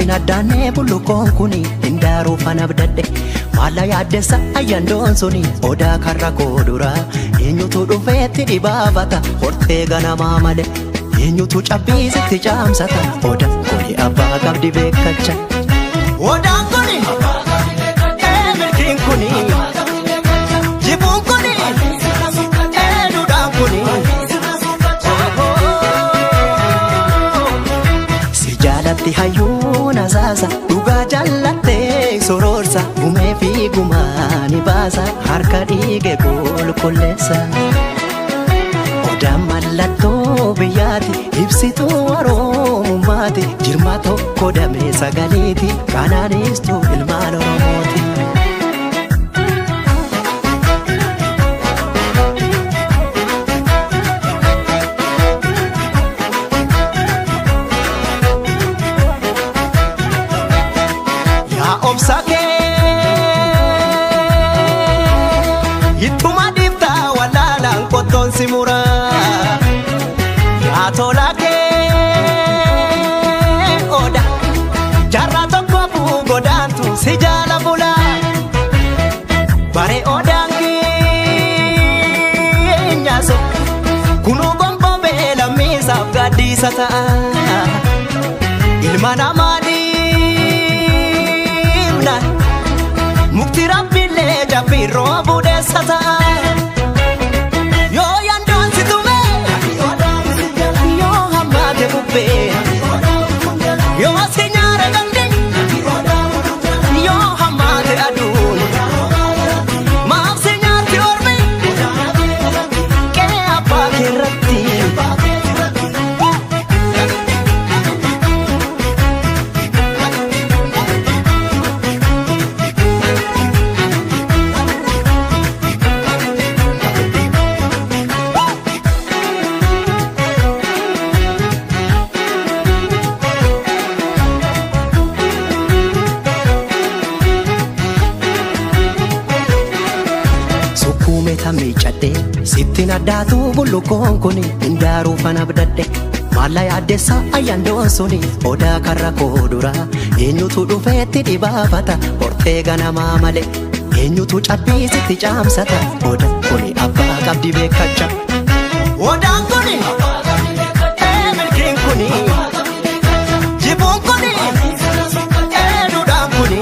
Sittin addaannee bullukoon kuni hindaaruu abdadhe maalla yaaddessa ayyandoon suni odaa karra koo dura eenyutu dhufeetti dhibaafata hortee ganamaa malee eenyutu cabbii sitti caamsata odaan kuni abbaa qabdi beekacha. Odaan kuni milkiin kuni jibuun kuni duudhaan kuni. Si jaalatti hayyuun asaasa dhugaa jaallattee sororsa gumee fi gumaa ni baasa harka dhiige qulqulleessa. Odaan mallattoo biyyaati ibsituu oromummaati jirma tokko damee sagaleeti kanaanistuu ilmaan oromooti. Yaa obsa kee ittuma dhiiftaa wallaalaan qottoon si muraa. Yaa tola kee oda jaarraa tokko buu godaantu si jaala bulaa. Bare odaan keenya so kunuu gonfoo lammiisaaf gaaddiisa ta'a. Ilma namaa dhiibnaan mukti rabbiillee jabbii roobuu deessa ta'a. Yoo yandoon si tume yoo hammaate bubbee yoo si nyaara gandi yoo hammaate aduun maaf si nyaarti ormi qe'ee abbaa keerratti. Sukkuume miicadhe sittin addaatu bullukoon kuni hindaaruu abdadhe maalla yaaddessa ayyandoon suni odaa karra koo dura eenyutu dhufeetti dhibaafata hortee ganamaa malee eenyutu cabbii sitti caamsata odaan kuni abbaa qabdi beekacha. Odaan kuni milkiin kuni jibuun kuni duudhaan kuni.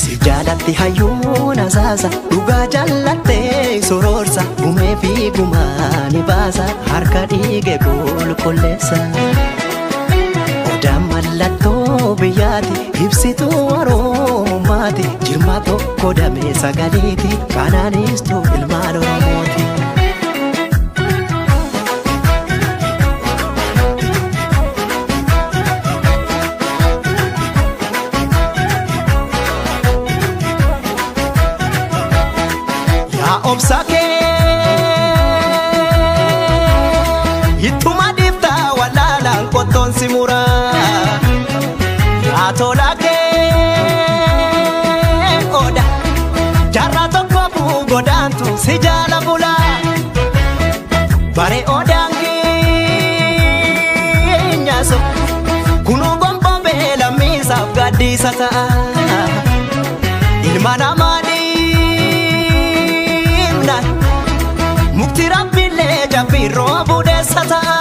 Si jaalatti hayyuun asaasa dhugaa jaallattee sororsa gumee fi gumaa ni baasa harka dhiige qulqulleessa. Odaan mallattoo biyyaati ibsituu oromummaati jirma tokko damee sagaleeti kanaanistuu ilmaan oromooti. Yaa obsa kee ittuma dhiiftaa wallaalaan qottoon si muraa. Yaa tola kee oda jaarraa tokko buu godaantu si jaala bulaa. Bare odaan keenya so kunuu gonfoo lammiisaaf gaaddiisa ta'a. Ilma namaa dhiibnaan mukti rabbiillee jabbii roobuu deessa ta'a.